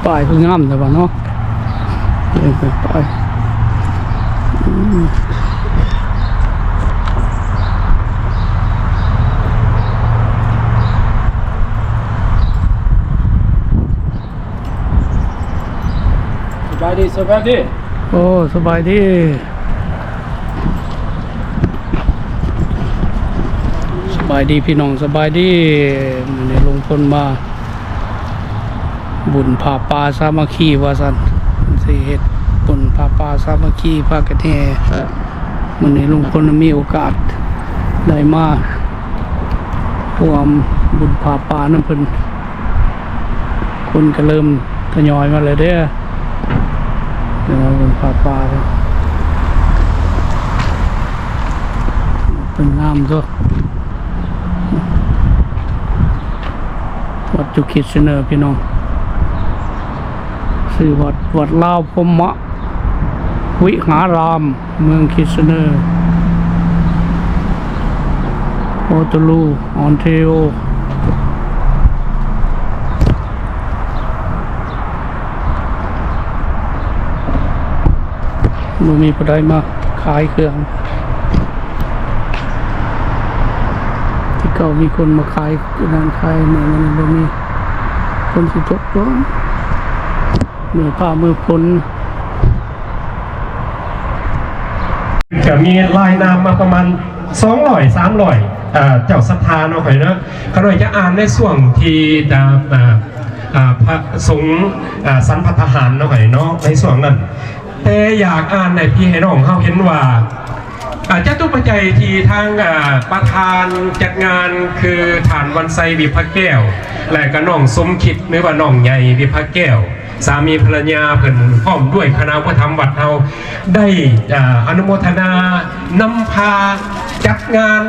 ປ້າຍຄືງາມແທ້ວ່າເນາະ ເປັນປ້າຍ ສະບາຍດີ ສະບາຍດີ ໂອ້ ສະບາຍດີ ສະບາຍດີພີ່ນ້ອງ ສະບາຍດີ ມື້ນີ້ລຸງພົນມາບຸນຜ້າປ່າສາມັກຄີວ່າຊັ້ນ ຊິເຮັດບຸນຜ້າປ່າສາມັກຄີ ພາກັນແຫ່ ມື້ນີ້ລຸງພົນມີໂອກາດໄດ້ມາຮ່ວມບຸນຜ້າປ່ານຳເພິ່ນ ຄົນກໍເລີ່ມທະຍອຍມາແລ້ວເດ້ ເດີນມາເບິ່ງຜ້າປ່າເດ້ ເປັນງາມຕົວະ ວັດຢູ່ຄິດເຊເນີພີ່ນ້ອງ ຊື່ວັດ ວັດລາວພົມມະ ວິຫາລາມ ເມືອງຄິດເຊເນີ ວໍເຕີລູ ອອນແທຣີໂອ ບໍ່ມີຜູ້ໃດມາຂາຍເຄື່ອງ ທີ່ເກົ່າມີຄົນມາຂາຍນັ້ນຂາຍນີ້ ມັນບໍ່ມີ ຝົນຊິຕົກບໍ່ ມື້ຟ້າມື້ຝົນ ກະມີລາຍນາມມາປະມານສອງຮ້ອຍ ສາມຮ້ອຍ ເອີ ເຈົ້າສັດທາເນາະຂ້ອຍເນາະ ຂ້ານ້ອຍຈະອ່ານໃນຊ່ວງທີ່ ອາ ອາ ອາ ພະສົງ ອາ ສັນພັດທະຫານເນາະຂ້ອຍເນາະ ໃນຊ່ວງນັ້ນ ແຕ່ຢາກອ່ານໃຫ້ພີ່ໃຫ້ນ້ອງເຮົາເຫັນວ່າ ອາ ຈະຕຸປັດໄຈທີ່ທາງ ອາ ປະທານຈັດງານຄືທ່ານວັນໄຊ ວິພາແກ້ວ ແລະກະນ້ອງສົມຄິດ ຫຼືວ່ານ້ອງໃຫຍ່ ວິພາແກ້ວ ສາມີພັນລະຍາເພິ່ນ ພ້ອມດ້ວຍຄະນະອຸປະຖຳວັດເຮົາ ໄດ້ ອາ ອະນຸໂມທະນານຳພາຈັດງານ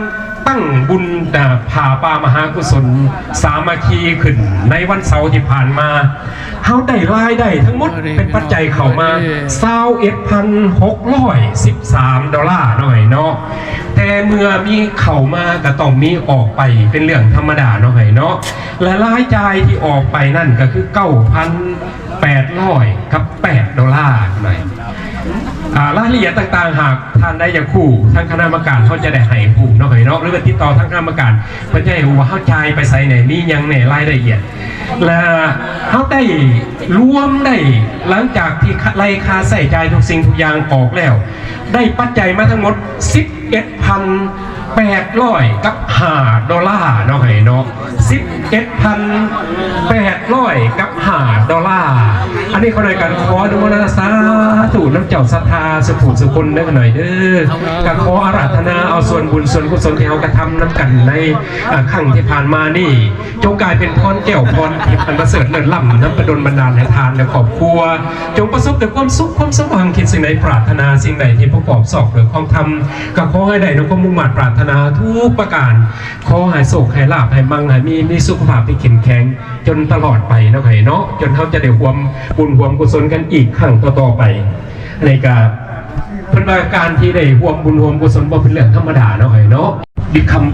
ຕັ້ງບຸນ ອາ ຜ້າປ່າມະຫາກຸສົນສາມັກຄີຂຶ້ນໃນວັນເສົາທີ່ຜ່ານມາ. ເຮົາໄດ້ລາຍໄດ້ທັງໝົດເປັນປັດໄຈເຂົ້າມາຊາວເອັດພັນຫົກຮ້ອຍສິບສາມໂດລາເນາະເອີຍເນາະ ແຕ່ເມື່ອມີເຂົ້າມາກໍຕ້ອງມີອອກໄປເປັນເລື່ອງທຳມະດາເນາະເອີຍເນາະ ແລະລາຍຈ່າຍທີ່ອອກໄປນັ້ນກໍຄືເກົ້າພັນແປດຮ້ອຍກັບແປດໂດລາເນາະເອີຍ. ອາ ລາຍລະອຽດຕ່າງໆ ຫາກທ່ານໃດຢາກຮູ້ ທາງຄະນະກຳມະການເຮົາຈະໄດ້ໃຫ້ຮູ້ເນາະເອີຍເນາະ ຫຼືວ່າຕິດຕໍ່ທາງຄະນະກຳມະການ ເພິ່ນຈະໃຫ້ຮູ້ວ່າເຮົາຈ່າຍໄປໃສແດ່ ມີຫຍັງແດ່ ລາຍລະອຽດ ແລະເຮົາໄດ້ລວມໄດ້ ຫຼັງຈາກທີ່ໄລ່ຄ່າໃຊ້ຈ່າຍທຸກສິ່ງທຸກຢ່າງອອກແລ້ວ ໄດ້ປັດໄຈມາທັງໝົດສິບເອັດພັນແປດຮ້ອຍກັບຫ້າໂດລາເນາະເອີຍເນາະ ສິບເອັດພັນແປດຮ້ອຍກັບຫ້າໂດລາ. ອັນນີ້ຂ້ານ້ອຍກໍຂໍອະນຸໂມທະນາສາທຸນຳເຈົ້າສັດທາສູ່ຜູ້ສູ່ຄົນເດີຂ້ານ້ອຍເດີ ກໍຂໍອາລາທະນາເອົາສ່ວນບຸນສ່ວນກຸສົນທີ່ເຮົາກະທຳນຳກັນໃນ ອາ ຄັ້ງທີ່ຜ່ານມານີ້ ຈົ່ງກາຍເປັນພອນແກ້ວພອນທິບອັນປະເສີດເລີດລ້ຳ ນຳໄປດົນບັນດານໃຫ້ທ່ານ ແລະ ຄອບຄົວ ຈົ່ງປະສົບແຕ່ຄວາມສຸກຄວາມສົມຫວັງ ຄິດສິ່ງໃດປາດຖະໜາສິ່ງໃດທີ່ປະກອບຊອບດ້ວຍຄວາມທຳ ກໍຂໍໃຫ້ໄດ້ດັ່ງຄວາມມຸ່ງມາດປາດຖະໜາທຸກປະການ ຂໍໃຫ້ໂຊກໃຫ້ລາບໃຫ້ມັ່ງໃຫ້ມີ ມີສຸຂະພາບທີ່ເຂັ້ມແຂງຈົນຕະຫຼອດໄປເນາະເອີຍເນາະ ຈົນເຮົາຈະໄດ້ຮ່ວມບຸນຮ່ວມກຸສົນກັນອີກຄັ້ງຕໍ່ໆໄປ. ອັນນີ້ກະເພິ່ນວ່າການທີ່ໄດ້ຮ່ວມບຸນຮ່ວມກຸສົນບໍ່ເປັນເລື່ອງທຳມະດາເນາະເອີຍເນາະ. Become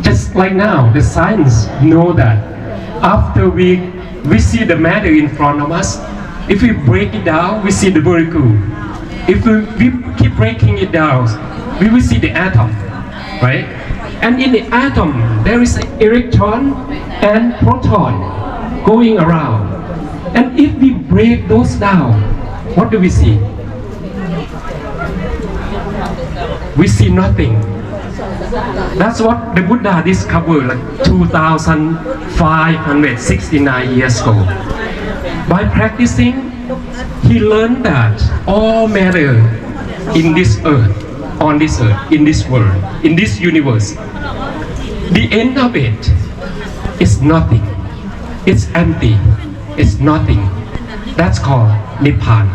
just like now, the science know that after we, we see the matter in front of us, if we break it down, we see the molecule. If we, we keep breaking it down, we will see the atom, right? And in the atom, there is electron and proton going around. And if we break those down, what do we see? We see nothing. That's what the Buddha discovered, like, two thousand five hundred sixty-nine years ago. By practicing, he learned that all matter in this earth, on this earth, in this world, in this universe, the end of it is nothing. It's empty. It's nothing. That's called Nibbana.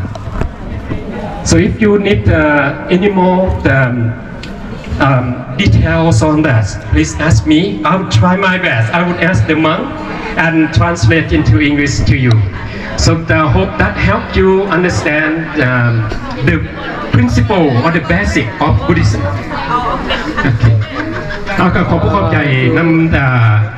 So if you need, uh, any more, um, um, details on that, please ask me. I'll try my best. I would ask the monk and translate into English to you. So I hope that helped you understand, um, the principle or the basic of Buddhism. Okay. ເອົາ ກໍຂອບອົກຂອບໃຈນຳ ອ່າ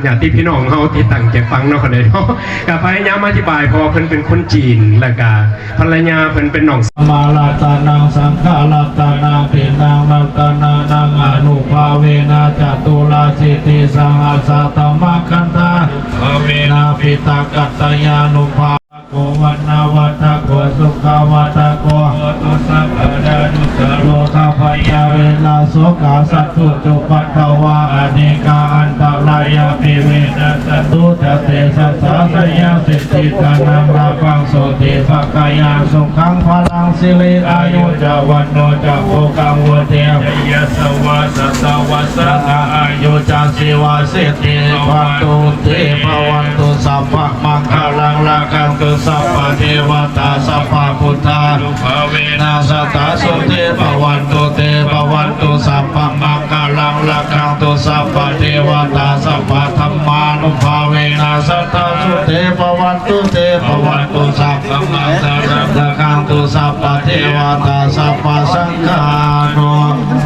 ຍາດຕິພີ່ນ້ອງເຮົາທີ່ຕັ້ງໃຈຟັງເນາະ ກໍໄດ້ເນາະ ກໍພະຍາຍາມອະທິບາຍ ເພາະວ່າເພິ່ນເປັນຄົນຈີນ ແລ້ວກໍພັນລະຍາເພິ່ນເປັນນ້ອງ ມາລັດຕະນັງ ສັງຄະລັດຕະນັງ ທິນນະລັດຕະນານັງ ອະນຸພາເວນະ ຈະຕຸລະສິດທິສະຫັດສະທຳມະຄັນທານຸພາເວນະ ປິຕະກັດຕະຍານຸພາ ໂກ ວັນນະວັດຖະໂກ ສຸຂະວັດຖະໂກ ໂຫຕຸ ສັບພະດາ ທຸກກະໂລຄະພະຍາເວລາ ໂສກາ ສັດທຸ ອຸປັດຖະວາ ອະເນກາ ອັນຕະລາຍາ ປີ ເວນະ ສັນຕຸ ຈະ ເຕ ຊະສາ ໄຊຍະ ສິດທິ ທະນັງ ລາພັງ ໂສຕິ ພະກະຍັງ ສຸຂັງ ພະລັງ ສິລິ ອາຍຸ ຈະ ວັນໂນ ຈະ ໂພກັງ ວຸດທິ ຊະຍະສະວາ ສະຕະວັດສະ ອາຍຸ ຈະ ຊີວະ ສິດທິ ພະວັນຕຸ ເຕ ພະວັນຕຸ ສັບພະ ມັງຄະລັງ ລັກຂັນຕຸ ສັບພະເທວະຕາ ສັບພະພຸດທານຸພາເວນະ ສະຕາ ໂສຕິ ພະວັນຕຸ ເຕ ພະວັນຕຸ ສັບພະມັງຄະລັງ ລັກຂັນຕຸ ສັບພະເທວະຕາ ສັບພະທຳມານຸພາເວນະ ສະຕາ ໂສຕິ ພະວັນຕຸ ເຕ ພະວັນຕຸ ສັບພະມັງຄະລັງ ລັກຂັນຕຸ ສັບພະເທວະຕາ ສັບພະສັງຄານຸ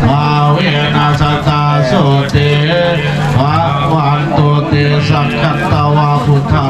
ພາເວນະ ສະຕາ ໂສຕິ ພະວັນຕຸ ເຕ ສັກກະຕະວາ ພຸດທະ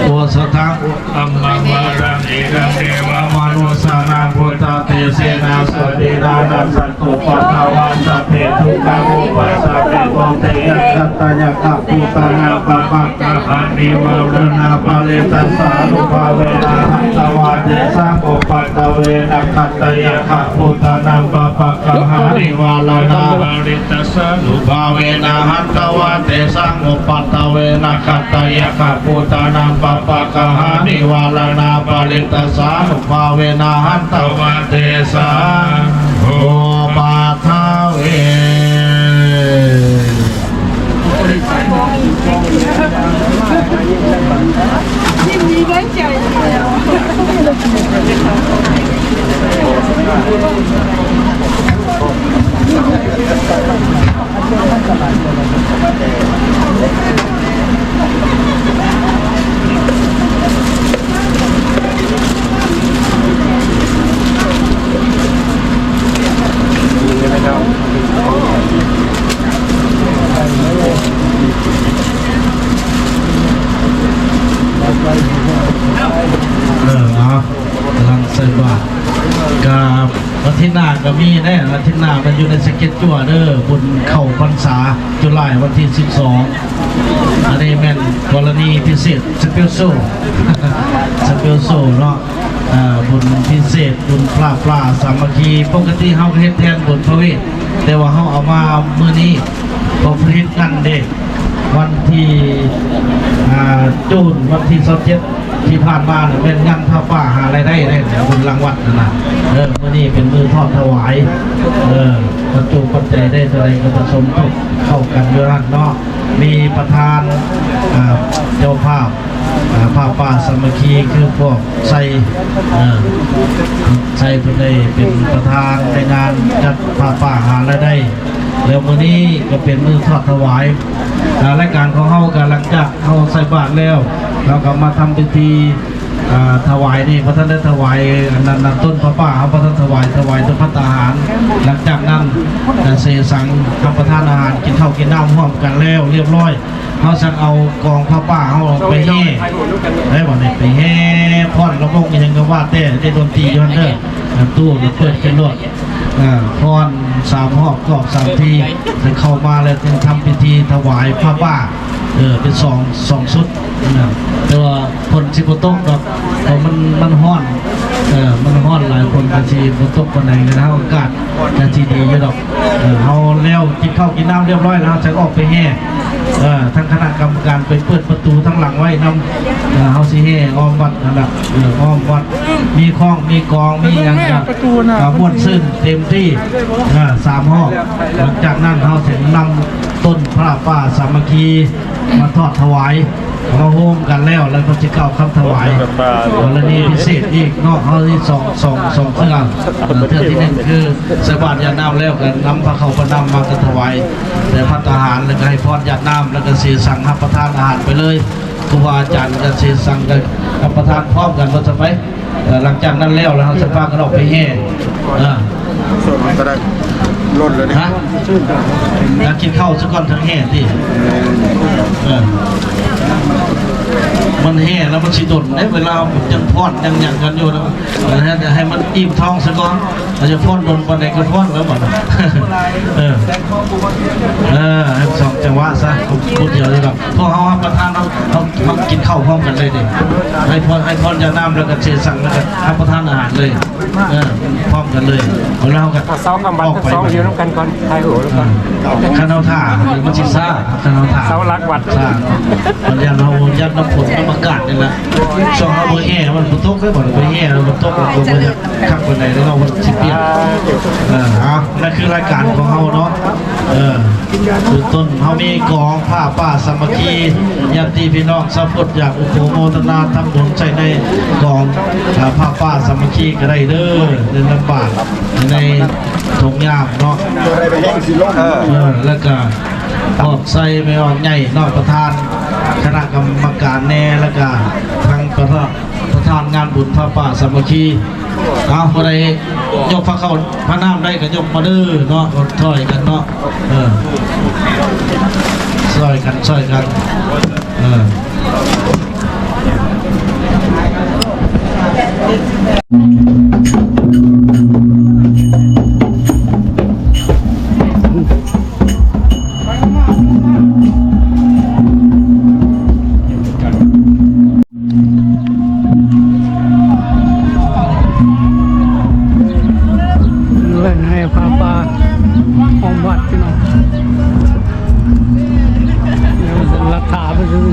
ໂອສະຖະ ທຳມັງ ວະລັງ ທີລະເມ ວະ ມະນຸດສານັງ ພຸດທະ ເຕ ເສນະ ໂສຕິ ນານັງ ສັນຕຸ ປັດຖະວາ ສັບເພ ທຸກຂະ ອຸປັດສະ ເພ ໂພ ເຕ ຍະ ຄັດຕະຍະ ຂະ ພູຕານັງ ປະປະກະ ຫານິ ວາຣະນາ ປະລິດຕະສານຸພາເວນະ ຫັນຕະວາ ເຕ ສາງ ອຸປັດຕະເວນະ ຄັດຕະຍະ ຂະ ພູຕານັງ ປະປະກະ ຫານິ ວາຣະນາ ປະລິດຕະສານຸພາເວນະ ຫັນຕະວາ ເຕ ສາງ ອຸປັດຕະເວນະ ຄັດຕະຍະ ຂະ ພູຕານັງ ປະປະກະ ຫານິ ວາຣະນາ ປະລິດຕະສານຸພາເວນະ ຫັນຕະວາ ເຕ ສາງ ອຸປັດທະເວ ເອີ ເອົາ ກຳລັງໃສ່ບາດ ກະ ອາທິດໜ້າກໍມີເດ້ ອາທິດໜ້າມັນຢູ່ໃນສະເກັດຈົວເດີ ບຸນເຂົ້າພັນສາ ຈຸລາຍ ວັນທີສິບສອງ ອັນນີ້ແມ່ນກໍລະນີພິເສດ ສະເປເຊີ ສະເປເຊີເນາະ ອາ ບຸນພິເສດ ບຸນພະປ່າສາມັກຄີ ປົກກະຕິເຮົາກໍເຮັດແທນບຸນພະເວດ ແຕ່ວ່າເຮົາເອົາມາມື້ນີ້ ເພາະເພິ່ນເຮັດງານເດ້ ວັນທີ ອາ ຈູນ ວັນທີຊາວເຈັດ ທີ່ຜ່ານມານະ ແມ່ນງານຜ້າປ່າຫາລາຍໄດ້ເດ້ ບຸນຫຼັງວັດຫັ້ນນະ ເອີ ມື້ນີ້ເປັນມື້ທອດຖວາຍ ເອີ ປັດຈຸປັດໄຈໄດ້ເທົ່າໃດກໍປະສົມທົບເຂົ້າກັນຢູ່ຫັ້ນເນາະ ມີປະທານ ອາ ເຈົ້າພາບ ອາ ຜ້າປ່າສາມັກຄີ ຄືພວກໄຊ ເອີ ໄຊເພິ່ນໄດ້ເປັນປະທານໃນງານຈັດຜ້າປ່າຫາລາຍໄດ້ ແລ້ວມື້ນີ້ກໍເປັນມື້ທອດຖວາຍ ອາ ລາຍການຂອງເຮົາກໍຫຼັງຈາກ ເຮົາໃສ່ບາດແລ້ວ ເຮົາກໍມາທຳພິທີ ອາ ຖວາຍນີ້ ບໍ່ທັນໄດ້ຖວາຍອັນນັ້ນນະ ຕົ້ນຜ້າປ່າເຮົາບໍ່ທັນຖວາຍ ຖວາຍແຕ່ພັດຕາຫານ ຫຼັງຈາກນັ້ນກະເສສັງ ຮັບປະທານອາຫານ ກິນເຂົ້າກິນນ້ຳຮ່ວມກັນແລ້ວລຽບຮ້ອຍ ເຮົາຈັ່ງເອົາກອງຜ້າປ່າເຮົາໄປແຫ່ ໄດ້ບໍ່ນີ້ ໄປແຫ່ຟ້ອນລຳວົງອີ່ຫຍັງກໍວ່າແຕ່ ໄດ້ດົນຕີຢູ່ຫັ້ນເດີ ຕູ້ລະເປີດຂຶ້ນໂລດ ອາ ຟ້ອນສາມຮອບກອບສາມທີ ແລ້ວເຂົ້າມາແລ້ວຈຶ່ງທຳພິທີຖວາຍຜ້າປ່າ ເອີ ເປັນສອງ ສອງຊຸດ ແຕ່ວ່າຝົນຊິບໍ່ຕົກດອກ ເພາະມັນ ມັນຮ້ອນ ເອີ ມັນຮ້ອນຫຼາຍ ຝົນກໍຊິບໍ່ຕົກປານໃດ ແລ້ວເຮົາອາກາດກໍຊິດີຢູ່ດອກ ເອີ ເຮົາແລ້ວກິນເຂົ້າກິນນ້ຳລຽບຮ້ອຍແລ້ວ ເຮົາຈະອອກໄປແຫ່ ເອີ ທາງຄະນະກຳມະການໄປເປີດປະຕູທາງຫຼັງໄວ້ນຳ ເອີ ເຮົາຊິແຫ່ອ້ອມວັດຫັ້ນລະ ເອີ ອ້ອມວັດ ມີຄ້ອງມີກອງ ມີຫຍັງກໍ ປະຕູນະ ກໍມ່ວນຊື່ນເຕັມທີ່ ເອີ ສາມຮອບ ຫຼັງຈາກນັ້ນເຮົາຊິນຳຕົ້ນຜ້າປ່າສາມັກຄີ ມາທອດຖວາຍ ມາໂຮມກັນແລ້ວ ແລ້ວກໍຊິກ່າວຄຳຖວາຍ ກໍລະນີພິເສດອີກເນາະ ເຮົາມີສອງ ສອງ ສອງເທື່ອ ເທື່ອທີໜຶ່ງຄືໃສ່ບາດຢາດນ້ຳແລ້ວ ກໍນຳພາເຂົ້າພານ້ຳມາກັນຖວາຍ ແຕ່ພັດຕາຫານ ແລ້ວກໍໃຫ້ພອນຢາດນ້ຳ ແລ້ວກໍເສສັງຮັບປະທານອາຫານໄປເລີຍ ຄູບາອາຈານກໍເສສັງ ກໍຮັບປະທານພ້ອມກັນໝົດຊະໄປ. ເອີ ຫຼັງຈາກນັ້ນແລ້ວ ແລ້ວເຮົາຈະພາກັນອອກໄປແຫ່ ເອີ ສົດກໍໄດ້ ລົ້ນ ຮະ? ຢາກກິນເຂົ້າຊະກ່ອນ ຈັ່ງແຫ່ຕິ. ເອີ ມັນແຫ່ແລ້ວມັນຊິດົນເດ້ ເວລາເຮົາຍັງຟ້ອນຍັງຫຍັງກັນຢູ່ນະ ໃຫ້ມັນອີ່ມທ້ອງຊະກ່ອນ. ເຮົາຈະຟ້ອນດົນປານໃດກໍຟ້ອນແລ້ວບັດ. ເອີ ເອີ ໃຫ້ສອງຈັງຫວະຊະ ຜູ້ດຽວນີ້ດອກ. ພວກເຮົາຮັບປະທານ ເຮົາ ເຮົາ ເຮົາກິນເຂົ້າພ້ອມກັນເລີຍເດ້. ໃຫ້ພອນ ໃຫ້ພອນຢານ້ຳ ແລ້ວກໍເສສັງ ແລ້ວກໍຮັບປະທານອາຫານເລີຍ. ເອີ ພ້ອມກັນເລີຍ. ແລ້ວເຮົາກໍ ເອົາເສົາຄຳວັດທັງສອງຢູ່ນຳກັນກ່ອນ ຖ່າຍຮູບນຳກັນ. ຄັນເຮົາຖ້າມັນຊິຊ້າ ຄັນເຮົາຖ້າ ເສົາຫຼັກວັດ ຊ້າ. ມັນຢ້ານເຮົາ ຢ້ານນ້ຳຝົນ ນ້ຳອາກາດນີ້ແຫຼະ. ຊ່ວງເຮົາບໍ່ແຫ່ມັນບໍ່ຕົກເດ້ ບໍ່ໄດ້ແຫ່ແລ້ວມັນຕົກ ມັນກໍບໍ່ຢາກຄັກປານໃດເນາະ ມັນຊິປຽກ. ເອີ ເອົາ ນັ້ນຄືລາຍການຂອງເຮົາເນາະ. ເອີ ເບື້ອງຕົ້ນເຮົາມີກອງຜ້າປ່າສາມັກຄີ ຍາດຕິພີ່ນ້ອງຊາວພຸດ ຢາກອະນຸໂມທະນາທຳບຸນໃສ່ໃນກອງ ອາ ຜ້າປ່າສາມັກຄີກໍໄດ້ເດີ ໃນລຳບາກ ໃນຖົງຫຍ້າມເນາະ. ເອີ ເອີ ແລ້ວກະອອກໃສ່ແມ່ອອກໃຫຍ່ເນາະ ປະທານຄະນະກຳມະການແດ່ ແລ້ວກະທາງປະທານ ປະທານງານບຸນຜ້າປ່າສາມັກຄີ. ເອົາ ຜູ້ໃດຍົກພາເຂົ້າພານ້ຳໄດ້ກໍຍົກມາເດີເນາະ ຊ່ອຍກັນເນາະ. ເອີ ຊ່ອຍກັນ ຊ່ອຍກັນ. ເອີ ແລ່ນແຫ່ຜ້າປ່າອ້ອມວັດພີ່ນ້ອງ ແລ້ວລັດຖາໄປຊື່.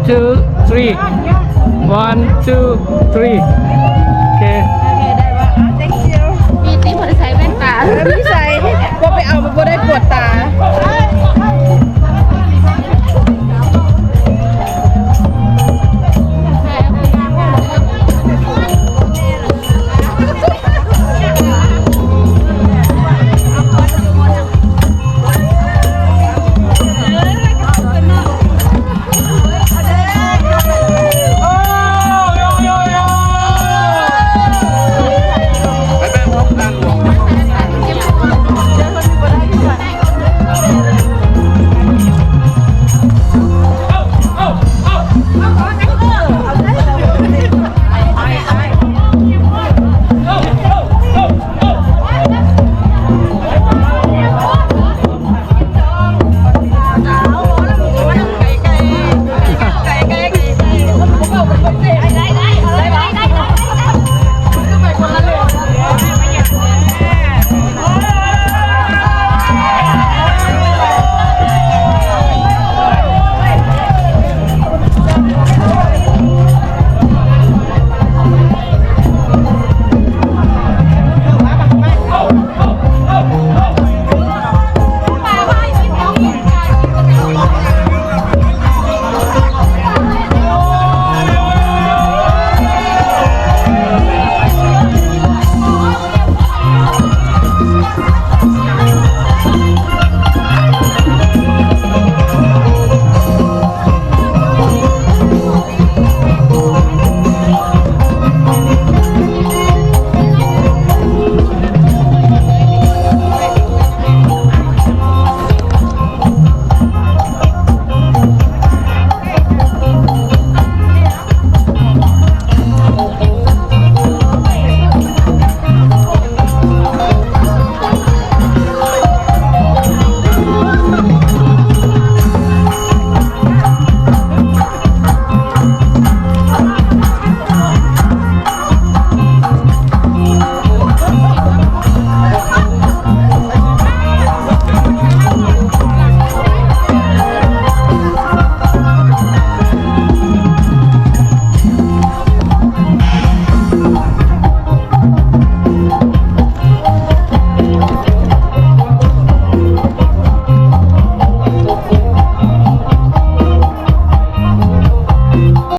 two three one two three ໂອເຄ ໂອເຄ ໄດ້ບໍ່? ອາ thank you ມີຕິ ບໍ່ໄດ້ໃສ່ແວ່ນຕາ ເອີ ມີໃສ່ ບໍ່ໄປເອົາ ມັນບໍ່ໄດ້ປວດຕາ.